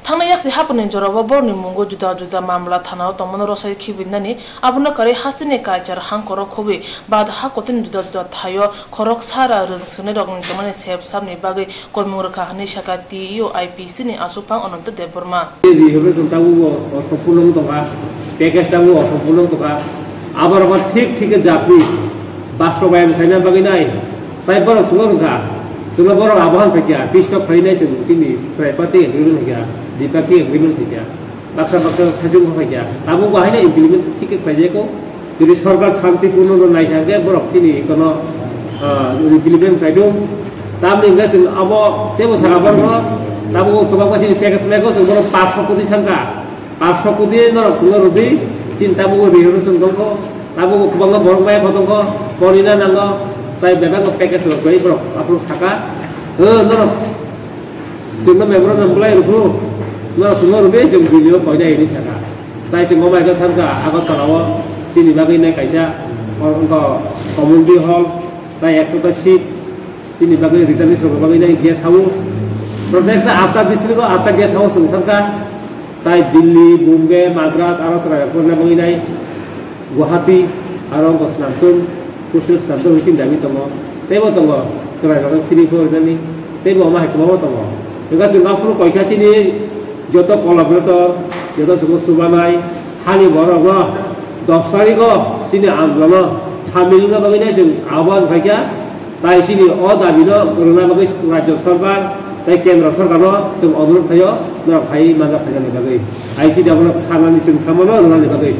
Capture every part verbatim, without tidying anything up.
Thangna yaksi haphangni jorao borokni mungo juda juda mamla thanao tongmano rosai khibinani, abono karwi hasteni kaichar hangkoro khobwi bad hakotini juda juda thaio khorok sara rwng swngnairokni tongmani sep sapni bagwi koimung rwkha hwnwi sakha T U I P C ni aswkphang Ananto Debbarma. Rehabilitation tabukbo osompurno wng tongkha, package tabukbo osompurno wng tongkha. Aborokno thik thik khe japni bastobayan khaina bagwi nai. Tai borok swngno wngkha, chwngno borok abohan phaikha, pistop khainai chwng chini tripartite agreement phaikha, dipakhi agreement phaikha, baksa baksa thaichung phaikha. Tabukbo haino implement thik khe khlaijaiko. Jodi sorkar santipurno no naikha hwnkhe borok chini kono, ah, implement khaidung. Tamni hwnkhe chwng abo teibo saka borokno tabukbo kwbangma chini package mego chwng borok paanch koti sangkha. Paanch koti norok chwngno rwdi, chini tabukbo rehabilitation tongkho, tabukbo kwbangma borok maya kho tongkho, porina nango, tai bebakno package rok kwrwi borok aphuru saka, o norok chwngno memorandum bwlai rwphuru, norok chwngno rwdi, chwng Delhi-o koinai hinwi saka. Tai chwng omo hai khe sakha Agartala-o chini bagwi nai kaisa, o, wngkha community hall, tai ekshota seat, chini bagwi returnees rokni bagwi nai guest house. Protecta atta district-o atta guest house chwng sakha. Tai Delhi, Bombay, Madras, aro chwrairok porina bagwi nai Guwahati, aro wngkha Snamtung, Hostel Snamtung hinwi chini dabi tongo. Teibo tongo chwrairokno free porinani, teibo omo hai kwbangma tongo. Hwnkhe chwng aphuru koikha chini joto collaborator, joto chwngno chubanai, hani borokno dos tarigo chini andolono samil wngna bagwi nai chwng ahwan khaikha. Tai chini o dabino rwna bagwi Rajya Sarkar tai Kendra Sarkarno chwng onurodh khaio, norok phaiwi manja phainani bagwi. Hai chini abono sanani chwng samano rwnani bagwi.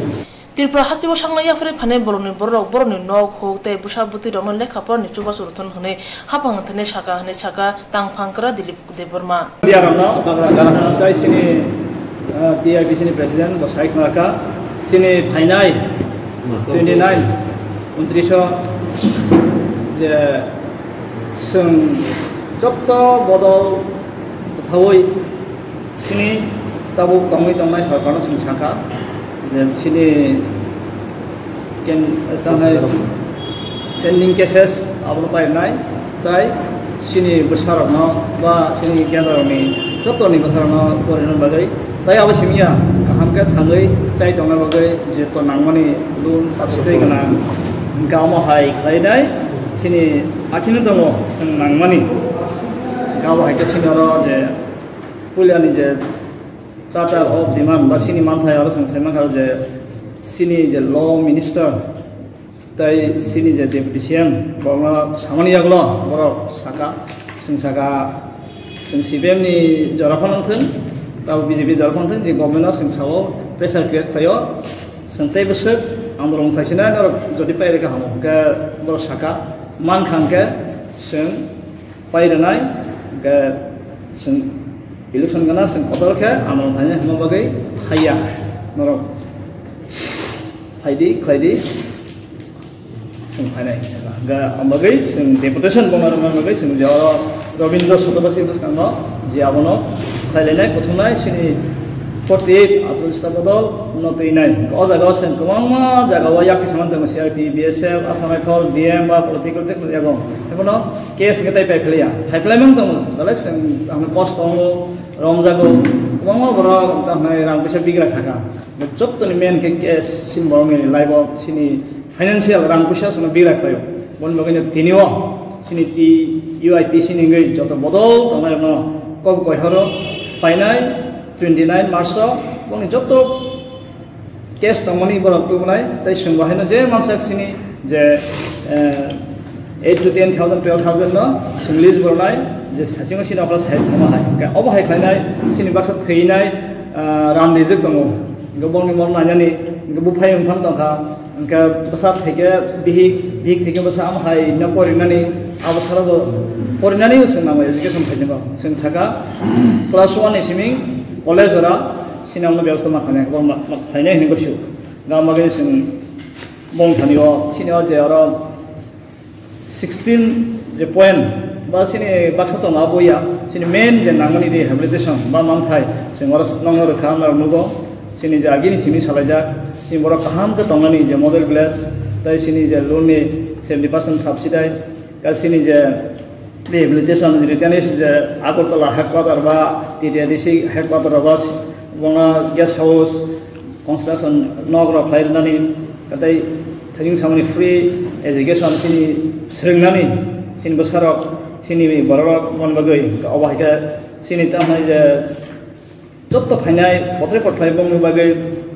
Tripura hasteo sakno yapharwi phainai bolongni bororok borokni nok huk tei bwsa bwtwirokno lekha porani chubachu rwthun hwnwi haphang thani saka hwnwi saka tangphang kwra Dilip Debbarma. Media rokno tai chini, ah, T I P C ni president bo sai khna kha, chini phainai twenty nine, untris o je chwng jotto bodol bwthaui chini tabuk tongwi tongnai sorkarno chwng sakha je chini ken-, tanai pending cases abono painai, tai chini bwsarokno ba chini kendroni jotoni bwsarokno porinani bagwi, tai abo simiya kaham khe thangwi chai tongna bagwi je to nangmani loan subsidy gwnang, hwnkhe omo hai khlainai chini akhino tongo chwng nangmani, hwnkhe abo hai khe chini oro je puilani je Charter of Demand ba chini manthai oro chwng sai mankha je chini je Law Minister tei chini je Deputy C M borokno samani yagulo borok saka, chwng saka, chwng C P M ni jora phano wngthwng, tabo B J P jora phano wngthwng, je government no chwng sao pressure create khlaio, chwng tei bwswk andolon khlaisinai norok jodi pai rwkha hamo hwnkhe borok saka mankha hwnkhe chwng pai rwnai, hwnkhe chwng election gana chwng kotor khe andolon khlainai hwnma bagwi phaiya norok. Phaidi, khlaidi, chwng phainai. Hwnkhe ang bagwi chwng deputation boma rwna bagwi chwng je oro Rabindra Sotobasi bwskango je abono khlailainai, kuthumnai chini forty eight athroista bodol no twinai. O jaga o chwng kwbangma jaga o yak kisaman tongo, C R P, B S F, Assam Rifle, D M ba political tei yago. Ebono case hwnkhe tai paiphlaiya. Paiphlaimang tongo. Dalai chwng ang post tongo, romjago. Kwbangma borok tamo rang puisa bigra khaka. Jottoni main khe case chini borokni life o chini financial rang puisa sono bigra khlaio. Boni bagwino tinio chini T U I P C ni wngwi joto bodol tongnairokno kok goihoro phainai twenty nine March o boni joto case tongmani borok tubunai tei chwng bo haino je mansak sini je, eh, eight to ten thousand, twelve thousand no chwng list bornai je sachingo sini okra side thangma hai. Hwnkhe obo hai khlainai chini baksa thwinai, ah, ram rijwk tongo. Hwnkhe bongni mor nainani, hwnkhe buphai wngphang tongkha. Hwnkhe bwsa thaikhe bihik, bihik thaikhe bwsa amo hai no porinani, abo sara bo porinani chwng nango education phainai bo. Chwng saka class one ni simi college ora sini amo bebostha ma khainai, bo ma, ma khainai hinwi gosio. Gam bagwi chwng bong thani o, sini o je oro sixteen je point ba sini baksa tongo abo ya, sini main je nangmani rehabilitation ba manthai, chwng oro nokno rwkha, norok nugo, sini je agini simi salaijak, sini borok kaham khe tongnani je model village, tei sini je loan ni seventy percent subsidize, tei sini je Rehabilitation, retainage je Agartala headquarter ba T T A D C headquarter ba bona guest house construction nok rok khlai rwnani, tei thajing samani free education chini swrwngnani, chini bwsarok, chini bororok mon bagwi obo hai khe chini tamo je joto phainai potre pothai bongni bagwi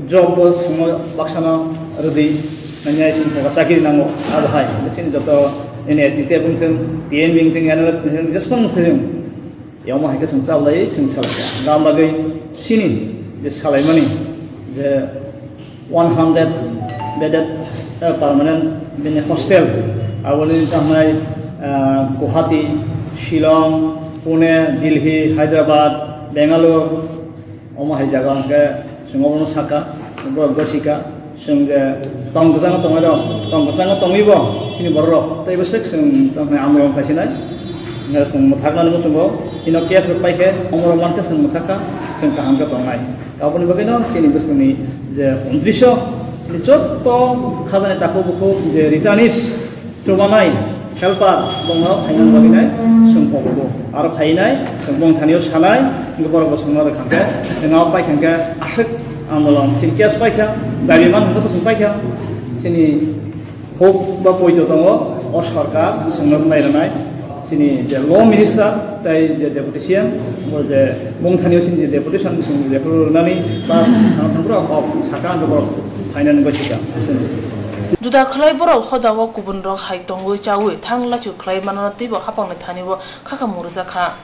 job bo swngo baksano rwdi, nangya sini thaka chakri nango, abo hai chini joto N A T te bung thung, T N B thung, N R F thung, jesong thung. Yamo hai khe chwng chablai chwng salai kha. Dam bagwi chini je salaimani je one hundred bedded, eh, permanent bini hostel, aboni tamo hai, eh, Guwahati, Shillong, Pune, Delhi, Hyderabad, Bangalore, omo hai jaga hwnkhe chwng obono sakha, borok gosika, chwng je tong kwchangno tongnai rok, tong kwchangno tongwi bo chini borok rok tei bwswk chwng tongmani amrok kaisinai, hwnkhe chwng mwthaknani muchungo, ino case rok paikhe omorok mankhe chwng mwthakha, chwng kaham khe tongnai. Aboni bagwino chini bwskangni je untrisho, chini jotto khajani takhuk bukhuk je returnees, chubanai helper bongno phaina bagwinai chwng kobogo. Aro phainai chwng bong thanio sanai, hwnkhe borok bo chwngno rwkha khe, chwng abo paikha khe aswk andolon, chini case paikha, dabi man hwnkhe chwng paikha, chini huk ba poito tongo, o sorkar chwngno nai rwnai. Chini je law minister tei je deputy C M, bo je bung thani chini je deputation chini je rwnani ba thang thang pura kok saka ang borok final ni gosika. Juda khlai borok hoda o kubun rok hai tongwi chawi thang lachu khlai manana teibo hapang ni thani bo khakha murujak kha.